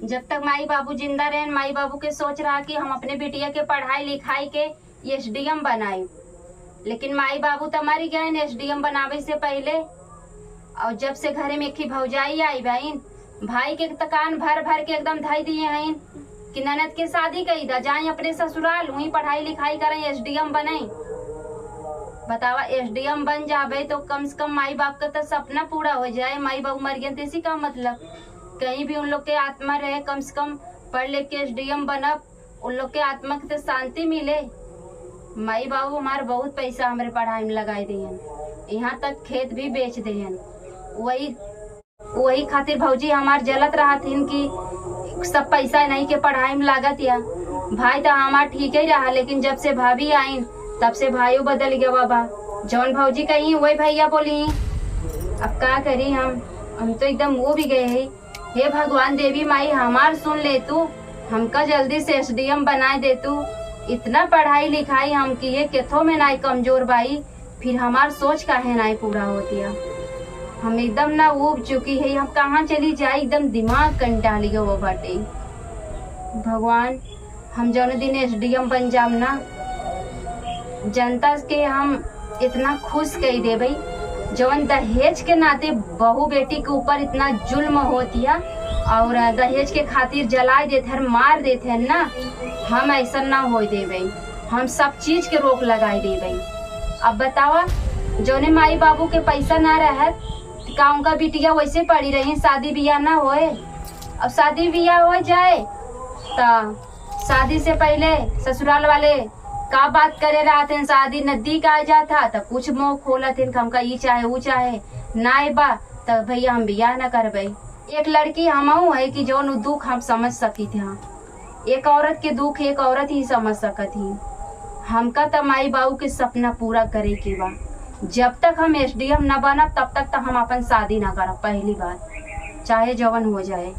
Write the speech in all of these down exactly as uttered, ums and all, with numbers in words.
जब तक माई बाबू जिंदा रहेन, माई बाबू के सोच रहा कि हम अपने बिटिया के पढ़ाई लिखाई के एसडीएम बनाई, लेकिन माई बाबू त मरी गएन एसडीएम बनावे से पहिले। और जब से घरे में एक ही भौजाई आई बहिन, भाई के त कान भर भर के एकदम धई दिए हैं कि ननद के शादी कई दा, जाए अपने ससुराल, वहीं पढ़ाई लिखाई करें, एसडीएम बने। बतावा, एसडीएम बन जाबे तो कम से कम माई बाप का तो सपना पूरा हो जाए। माई बाबू मर गए तो इसी का मतलब, कहीं भी उन लोग के आत्मा रहे, कम से कम पढ़ लिख के एसडीएम बनब, उन लोग के आत्मा के तो शांति मिले। माई बाबू हमार बहुत पैसा हमरे पढ़ाई में लगाई दिहन, यहाँ तक खेत भी बेच दिहन। वही, वही खातिर भौजी हमार जलत रहत हिन कि सब पैसा नहीं के पढ़ाई में लागत या। भाई तो हमार ठीक ही रहा, लेकिन जब से भाभी आइन तब से भाइयों बदल गया बा। जौन भौजी कही वही भैया बोली। अब का करी हम, हम तो एकदम वो भी गए हैं। हे भगवान, देवी माई हमार सुन ले तू, हमका जल्दी से एसडीएम बनाए दे तू। इतना पढ़ाई लिखाई हम किए, केथो में नाई कमजोर बाई, फिर हमार सोच काहे नाई पूरा होतिया। हम एकदम ना ऊब चुकी है, हम कहाँ चली जाई, एकदम दिमाग कंटाली गो बाटे। भगवान, हम जौने दिन एसडीएम बन जाम ना, जनता के हम इतना खुश कई देबे, जौन दहेज के नाते बहू बेटी के ऊपर इतना जुल्म होतिया और दहेज के खातिर जलाए देत हन, मार देत हन ना, हम ऐसा ना होए देबे। हम सब चीज के रोक लगाए देबे। अब बतावा, जौने माई बाबू के पैसा ना रहत, का उनका बिटिया वैसे पड़ी रही, शादी बियाह ना होए? अब शादी बियाह हो जाए त शादी से पहिले ससुराल वाले का बात करे रहत हैं, शादी नजदीक आ जात ह, त कुछ मुंह खोलत हैं कि हमका ई चाहे, ऊ चाहे, नाय बा, त भैया हम बियाह न करबे। एक लड़की हमहू है कि जौन उ दुख हम समझ सकित ह। एक औरत के दुख एक औरत ही समझ सकत ही। हमका त माई बाबू के सपना पूरा करे के बा। जब तक हम एसडीएम न बनब, तब तक त हम अपन शादी न करब, पहली बात, चाहे जवन हो जाए।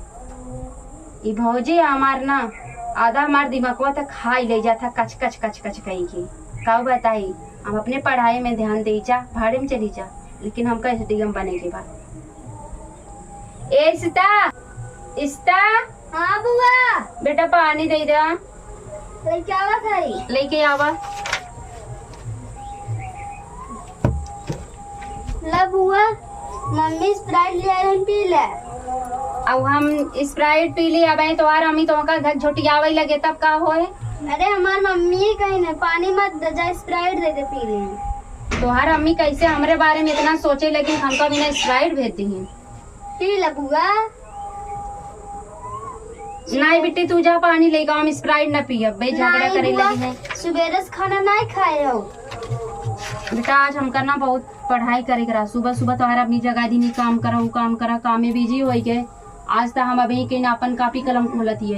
ई भौजी हमार ना, आधा हमार दिमागवा त खाई ले जात ह, कच कच कच कच कही के। का बताई, हम अपने पढ़ाई में ध्यान दे जा, भाड़े में चली जा, लेकिन हमका एसडीएम बने के बा। ए इस्ता, इस्ता, हाँ बुआ। बेटा पानी दे दे। लेके आवा खाई। लेके आवा। ला बुआ, मम्मी स्प्राइट ले आए हैं, पी ले। अब हम स्प्राइट पी ली, अब तोहार अम्मी तोहका घर झोटियावे लगे तब का होए? अरे हमार मम्मी ही कही ना, पानी मत दे, जा स्प्राइट दे दे पी ले। तोहार अम्मी कैसे हमरे बारे में इतना सोचे, लेकिन हमका बिना स्प्राइट भेज दी। पी ले बुआ। नहीं बेटी, तू जा पानी लेके आ, हम स्प्राइट ना पियब बे, झगड़ा नहीं करे बुआ, लगी है। सुबेरे से खाना नहीं खाए हो। बेटा, आज हमका ना बहुत पढ़ाई करे के रहा। सुबह सुबह तोहरा अम्मी जगा दीनी, काम करा, उ काम करा, काम में बिजी होई गए। आज त हम अभी के ना अपन कॉपी कलम खोलत ही।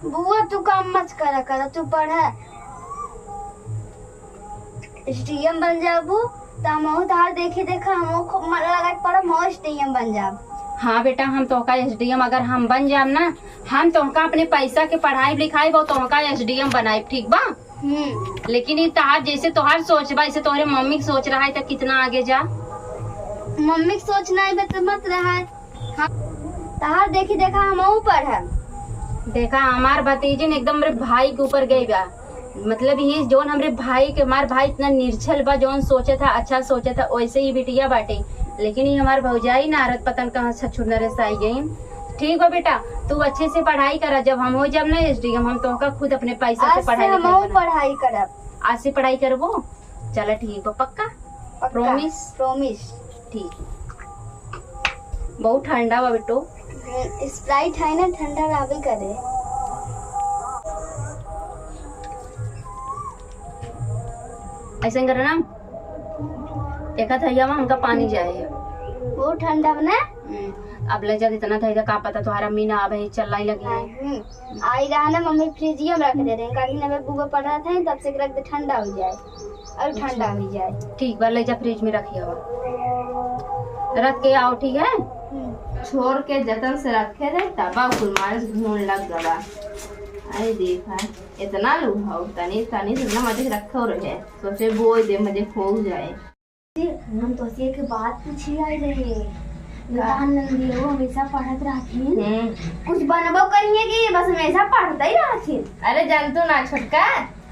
बुआ, तू काम मत करा करा, तू पढ़ा। एसडीएम बन जाबू, त हमहू तोहार देखी देखा, हमहू खूब मन लगा के पढ़ब, हमहू एसडीएम बन जाब। हाँ बेटा, हम तोहका एसडीएम अगर हम बन जाब ना, हम तोहका अपने पैसा के पढ़ाई लिखाई, वो तोहका एसडीएम बनाई, ठीक बा? हम्म। लेकिन ई तोहार, जैसे तोहार सोच बा, ऐसे तोहरे मम्मी के सोच रहा है, त कितना आगे जा। मम्मी के सोच नहीं बा, त मत रहा है। हाँ, तहार देखी देखा हमहू पढ़ब। देखा, हमार भतीजिन एकदम हमरे भाई के ऊपर गई बा। मतलब, ये जौन हमरे भाई के, हमार भाई इतना निर्छल बा, जौन सोचत है, अच्छा सोचत है, वैसे ही बिटिया बाटे। लेकिन ये हमार भौजाई नारद पतन कहाँ छछुर नरेश आई गई। ठीक बा बेटा, तू अच्छे से पढ़ाई करा। जब हम हो जाब ना एसडीएम, हम तोहका खुद अपने पैसा से आज से पढ़ाई लिखाई हमहू बनाई। पढ़ाई करब। आज से पढ़ाई करबो? चला ठीक बा, पक्का? पक्का। Promise? Promise। ठीक। बहुत ठंडा बा बेटो। हम्म, स्प्राइट है ना, ठंडा रहबे करे। ऐसे करो ना, एक हाथ हइया में हमका पानी जाए। बहुत ठंडा बा ना? हम्म, अब ले जा, इतना धइदा, का पता तोहार अम्मी ना आवे, चिल्लाई लगी है। हम्म। आई रहा ना, मम्मी फ्रिजिया में रख दे रहे हैं, कल ही ना बुआ पढ़ रहा था, तब से रख दे, ठंडा हो जाए, और ठंडा हो जाए। ठीक बा, ले जा फ्रिज में रखिए। रख के आओ, ठीक है? हम्म। छोड़ के जतन से रखे रहे, तबा कुल मारे से घून लग गवा। अरे देखा, इतना लूहा हो, तनी, तनी से इतना मजे से रखे हो रहे, सोचे बोल दे, मजे खो जाए। हम तोसे एक बात पूछे आए रहे। का? नंदिया वो हमेशा पढ़त रहथिन। हम्म। कुछ बनबो करिए कि बस हमेशा पढ़ते ही रहथिन। अरे जानतू ना छोटका,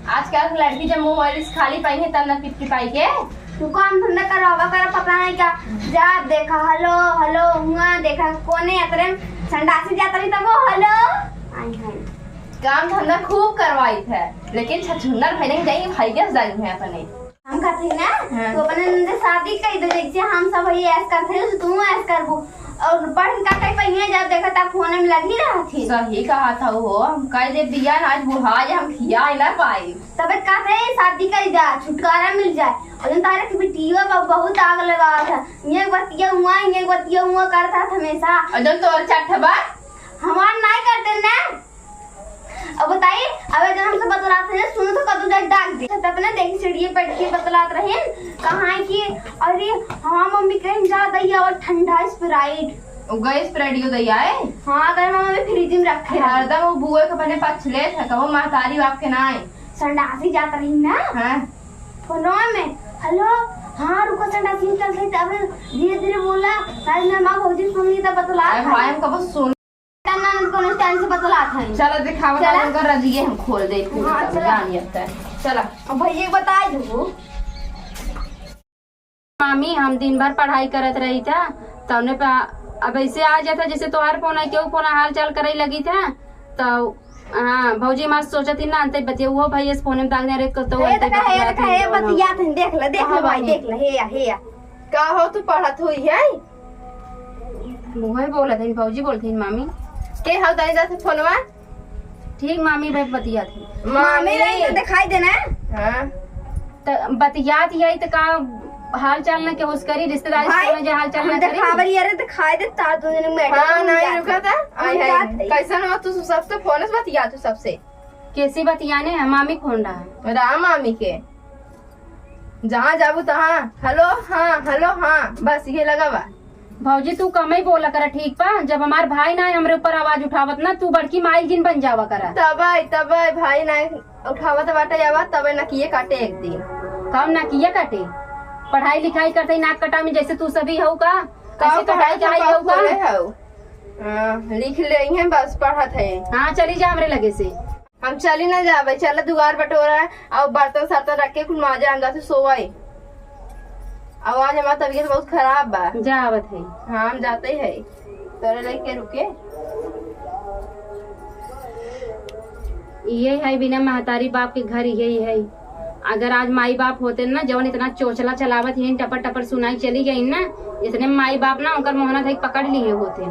आजकल के लड़की जब मोबाइल से खाली पाई है तब ना टिप टिपाई के। तू काम धंधा करवावा कर, पता नहीं क्या। जा देखा, हेलो हेलो, हुआ देखा, कोने अतरे संडासी जात रही तब वो हेलो। आई है। काम धंधा खूब करवाई है, लेकिन छछुन्नर भइने जाई, भाई के जाई है अपने। हम कहते हैं ना, हाँ। तू अपने नंदे शादी कर दे, जैसे हम सब ये ऐस करते हैं, तू ऐस करबू। और पढ़ के का कहीं पहिए जब देखा तब फोन में लगी रहती। सही कहा था वो, हम कह दे बिया ना, आज बुढ़ा जे हम खिया ही ना पाई। तब कहते हैं शादी कर जा, छुटकारा मिल जाए। और जौन तारे की बिटिया बा, बहुत आग लगा था, ये बतिया हुआ, ये बतिया हुआ करता था हमेशा। और जौन तोर चट्ठ बा? हमार नाई करते ना। अब बताइए, अब जब हमसे बतलात रहे, सुनो तो कदू जाके डाक दे। छत अपने देखी सीढ़िए बैठ के बतलात रहे, कहाँ है कि, अरे हाँ मम्मी, कहीं जा दई और ठंडा Sprite। उ गए Sprite यो दई आए? हाँ, अगर मम्मी फ्रिज में रखे रहे। हरदम वो बुए के अपने पक्ष लेत है, कबो महतारी बाप के ना आए। संडासी जात रही ना। हाँ। फोनवा में, हेलो, हाँ रुको, संडासी निकल गई, तब धीरे धीरे बोला, शायद मैं माँ भौजी सुन ली तब बतलात अरे है। भाई, हम कबो सुन ना, ना, कोनो स्टाइल से बतलात है। चला दिखावा चला। ना, उनका रजिए हम खोल दे, पूरा हाँ, सब चला। जान जाता है। चला। अब भैया के बताई दू। मामी, हम दिन भर पढ़ाई करत रही था, तौने पे अब ऐसे आ जाता जैसे तोहार फोन है, केहू फोन हाल चाल करे लगी था, तो हाँ, भौजी माँ सोचत ही ना, अंते बतिया, वो भाई इस फोन में दाग दे रे, तो ए, अंते देखा, हे, बतियात देखा, ही हे, जौन हो। बतियात ही, देख ले, देख कहाँ ले भाई, बानी? देख ले, हे या, हे या। का हो, तू पढ़त हुई है? मुँहे बोलत हईन, भौजी बोलत हईन, मामी। के हौ दाई जात फोनवा? ठीक मामी, भाई बतियात हईन। मामी मामी। रही तो दिखाई देना। हाँ। त बतियात यही त का हाल चाल न के उसकरी, रिश्तेदारी भाई, से जे हाल चाल हम न करी। दिखावल यार दिखाई दे, तार दो जने मैडम हाँ, हम नहीं जात रुका हई। था। हम आई है। जात हई। कैसन हो तू सबसे फोन से बतिया तू सबसे? कैसी बतियाने है? मामी फोन रहा है। राम मामी के। जहाँ जाबू तहाँ, "हेलो, हाँ, हेलो, हाँ", बस ये लगा बा। भौजी, तू कम ही बोला करा, ठीक बा? जब हमार भाई ना है हमरे ऊपर आवाज उठावत ना, तू बड़की माई जिन बन जावा करा। तबे, तबे भाई ना उठावत बाटे आवाज, तबे नकिये काटे एक दिन। कौन नकिये काटे? पढ़ाई लिखाई करते ही नाक कटा में जैसे तू सभी हो का? का ऐसे तो पढ़ाई पढ़ाई का लिखाई हो का? करे हो? हाँ, लिख ले हैं, बस पढ़त है। हाँ, चली जा हमरे लगे से। हम चली ना जाबे, चल दुआर बटोरा और बर्तन सर्तन रख के कुल माजे, हम जाते सोवे। आवाज हमार तबीयत बहुत खराब बा। जा आवत है। हाँ, हम जाते हैं। तोरे लेके रुके। इहे है बिना महतारी बाप के घर, इहे ही है। अगर आज माई बाप होते ना, जवन इतना चोचला चलावत हैं, टपर टपर सुनाई चली गई ना, इतने माई बाप ना, उनकर मोहना धई पकड़ लिए होते।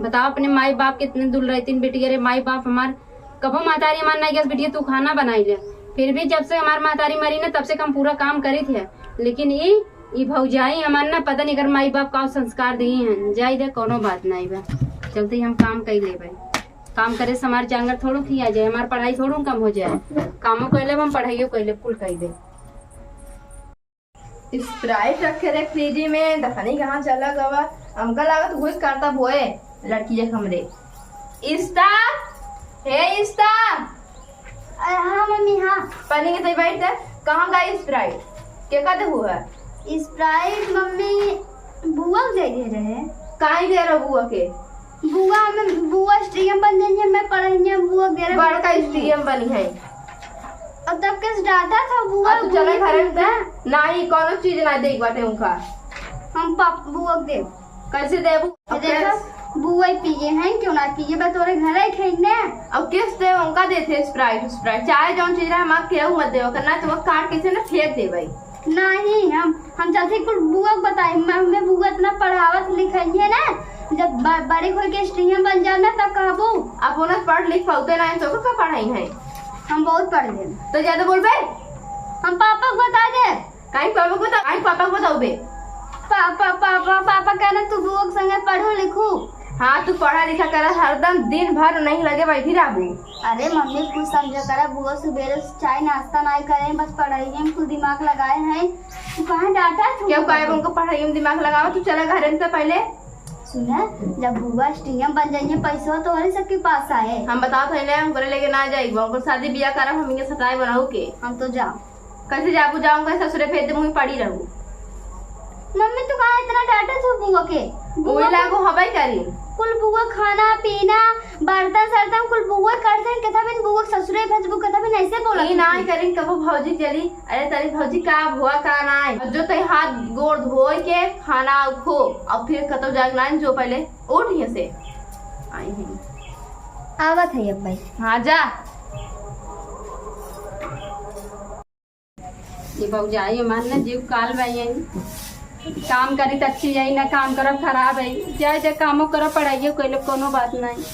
बताओ, अपने माई बाप कितने दुल रहतीन बिटिया रे। माई बाप हमार कबो महतारी हमार नहीं गैस, "बिटिया तू खाना बनाई ले।" फिर भी जब से हमार महतारी मरी ना, तब से हम पूरा काम करी थे। लेकिन ई, ई भौजाई हमार ना, पता नहीं कर माई बाप का संस्कार दिए हैं। जाई दे, कोनो बात नहीं बा, चलते ही हम काम कई लेबे। काम करे से हमार जांगर थोड़ो खिया जाए, हमार पढ़ाई थोड़ो कम हो जाए। कामो कई लेब हम, पढ़ाइयो कई लेब, कुल कई लेब। Sprite रखे रहे फ्रिज में, दखनी कहाँ चला गवा। हमका लागत वही करता बोए लड़की जक हमरे। इस्ता, हे इस्ता। अरे हाँ मम्मी, हाँ। पानी के तई बैठ दे। कहाँ गई Sprite? के का देबू है? Sprite मम्मी बुआ के दे दे रहे। काहे दे रहो बुआ के? बुआ में, बुआ स्टेडियम बन जाइए, मैं पढ़ाइए, बुआ के दे रहे। बड़का स्टेडियम बनी है। अब तब के डाटा था बुआ, अब तू चला बुआ घरे के में। नहीं, कोनो चीज ना देख बाटे उनका। हम पाप-, बुआ के देब। कैसे देबू? अब देखो, कैसे? बुआ पिए हैं, क्यों ना पिए, बस तोरे घरे खाई ने। अब किस दे उनका देते Sprite, Sprite, चाहे जौन चीज रहे, हम आप केहू मत देवा करना, तो वो काट कैसे ना फेंक देबे। नहीं, हम, हम चलते कुल बुआ के बताई, म-, हमें बुआ इतना पढ़ावत लिखाई है ना, जब ब-, बड़े होई के स्टेडियम बन जाओ ना, तब कहबू। अब वो ना पढ़ लिख पाउते ना, तो का पढ़ाई है? हम बहुत पढ़ लेब। तो ज्यादा बोलबे? हम पापा को बता दे। काहे पापा को बता, काहे पापा को बताओ बे? पापा, पापा, पापा कहना तू बुआ के संगे पढ़ू लिखू। हाँ, तू पढ़ा लिखा कर, हरदम दिन भर नहीं लगे बैठी रहबू। अरे मम्मी, कुछ समझा करा, बुआ सुबेरे से चाय नाश्ता नहीं करे, बस पढ़ाई में कुल दिमाग लगाए हैं। तू कहाँ डांटा तू? क्यों काहे उनको पढ़ाई में दिमाग लगावा? तू चला घरे में से पहले। सुना, जब बुआ स्टेडियम बन जाइए, पैसा तो और सबके पास आए। हम बताओ पहले, हम करे लेके ना जाई, उनको शादी ब्याह करब, हम इनके सताए बनाऊ के। हम तो जाओ। कैसे जाबू? जाऊंगा ससुरे, फेर दे मुँह पड़ी रहू। मम्मी, तू काहे इतना डांटत हो बुआ के? बुआ वही लागो हबै करी। कुल बुआ खाना पीना, बर्तन सर्तन कुल बुआ करते हैं। कितना बिन बुआ के ससुरे भेजबू, कितना बिन ऐसे बोला ई ना करी। करी कबो भौजी चली। अरे तारी भौजी का भुआ का ना है। जो ते हाथ गोड़ धोए के खाना खो, अब फिर कतो जाग ना जो पहले उठ यहाँ से। आई हैं। आवत है अब भाई। हाँ जा। ये भौजाई हमार ना जीव काल बा यही। काम करी त अच्छी जाई, ना काम करब खराब है। जाए जाए कामो करब, पढ़ाइयो कैले, कोनो बात नहीं।